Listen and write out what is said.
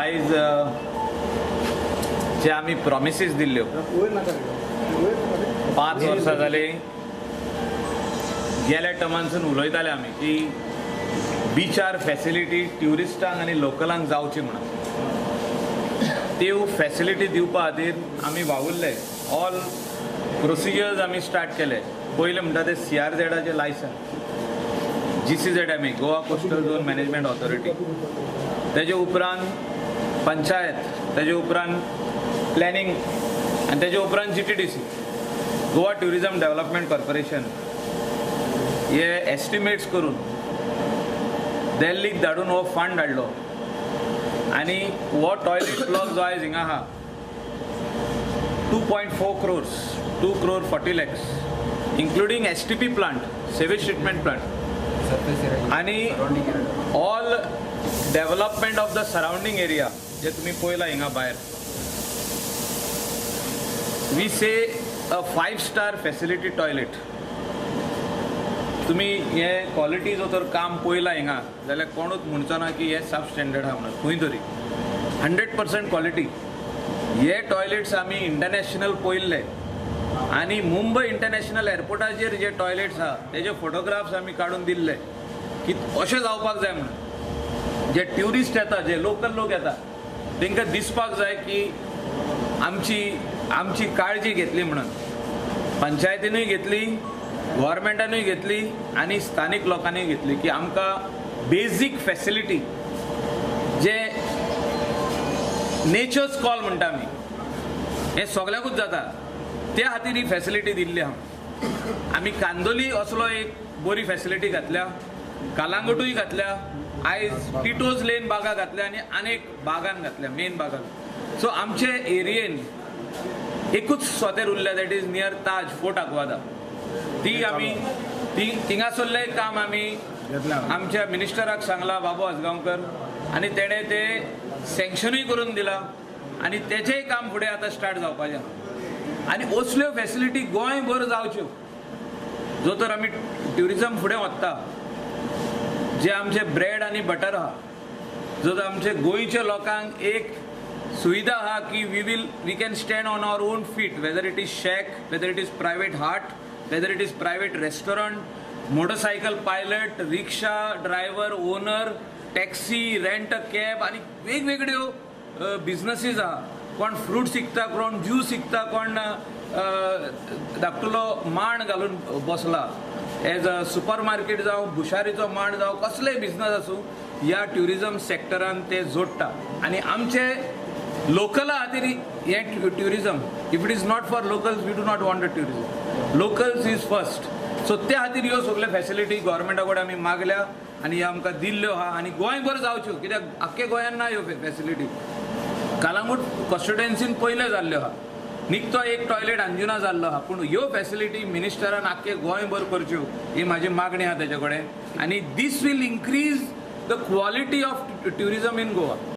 आयज जे आमी प्रॉमिसीस दिल्ल्यो 5 वर्सां जाली गेल्या टर्मानसून उलयताले आमी की बिचार फॅसिलिटी ट्युरिस्टांक आनी लोकलांक जावची म्हणून. त्यो फॅसिलिटी दिवपा खातीर आमी वावुरले, ऑल प्रोसिजर्स आमी स्टार्ट केले. पयलें म्हणटा ते CRZाचें licence, GCZMA Goa coastal zone management authority, तेजे उपरांत पंचायत, तेजे उपरांत प्लॅनिंग आनी तेजे उपरांत GTDC Goa tourism development corporation. हे एस्टिमेट्स करून दिल्लीक धाडून हो फंड हाडलो आनी हो टॉयलेट ब्लॉक जो आयज हिंगा आहा 2.4 crores, 2 crore 40 lakhs, including STP plant, sewage treatment plant आनी all development of the surrounding area जे तुमी पळयला हिंगा भायर. We say a 5-star facility toilet. तुमी हे क्वॉलिटी जो तर काम पळयला हिंगा जाल्यार कोणूच म्हणचो ना की हे सब स्टँडर्ड आहा म्हणून. खंय तरी 100% क्वॉलिटी. हे टॉयलेट्स आमी इंटरनॅशनल पळयल्ले आनी मुंबय इंटरनॅशनल एअरपोर्टाचेर जे टॉयलेट्स आहा तेजे फोटोग्राफ्स आमी काडून दिल्ले की अशें जावपाक जाय म्हणून. जे ट्युरिस्ट येता, जे लोकल लोक येता तांकां दिसपाक जाय की आमची आमची काळजी घेतली म्हणून. पंचायतीनूय घेतली, गव्हर्मेंटानूय घेतली आनी स्थानीक लोकांनीय घेतली की आमकां बेजीक फॅसिलिटी जे नेचर्स कॉल म्हणटा आमी हें सगळ्याकूच जाता त्या खातीर ही फॅसिलिटी दिल्ली आहा. आमी कांदोली असलो एक बरी फॅसिलिटी घातल्या, कालांगुटूय घातल्या, आयज टिटोज लेन बागा घातल्या आनी अनेक बागान घातल्या, मेन बागान. सो आमचे एरियेन एकूच सोतेर उरल्या, that is near Taj Fort Aguada. ती आमी ती थिंगासरलें काम आमी आमच्या मिनिस्टराक सांगला, बाबू आजगांवकर, आनी तेणें तें सँक्शनूय करून दिलां आनी तेचेंय काम फुडें आतां स्टार्ट जावपाचें आहा. आनी असल्यो फॅसिलिटी गोंयभर जावच्यो जो तर आमी ट्युरिजम फुडें वता. जे आमचे ब्रेड आनी बटर आहा, जो तर आमचे गोंयच्या लोकांक एक सुविधा आहा की we can stand on our own feet, whether it is shack, whether it is private hut, whether it is private restaurant, motorcycle pilot, rickshaw driver, owner, taxi, rent a cab आनी वेगवेगळ्यो बिजनसीज आहा. कोण fruits विकता, कोण juice विकता, कोण धाकटुलो मांड घालून बसला एज अ सुपर मार्केट जावं, भुशारीचो मांड जावं, कसलेय बिजनस आसूं ह्या ट्युरिजम सेक्टरान ते जोडटा. आनी आमचे लोकला खातीर हें tourism, if it is not for locals we do not want a tourism, locals is first. So त्या खातीर ह्यो सगळ्यो फॅसिलिटी गव्हर्मेंटा कडेन आमी मागल्या आनी ह्यो आमकां दिल्ल्यो आहा आनी गोंयभर जावच्यो कित्याक आख्खे गोंयान ना ह्यो फॅसिलिटी. कालांगूट कॉन्स्टिट्युएन्सीन पयलें जाल्ल्यो आहा, निकतो एक टॉयलेट अंजुना जाल्लो आहा, पूण ह्यो फॅसिलिटी मिनिस्टरान आख्खे गोंयभर करच्यो ही म्हाजी मागणी आहा तेजे कडेन. आनी this will increase the quality of tourism in Goa.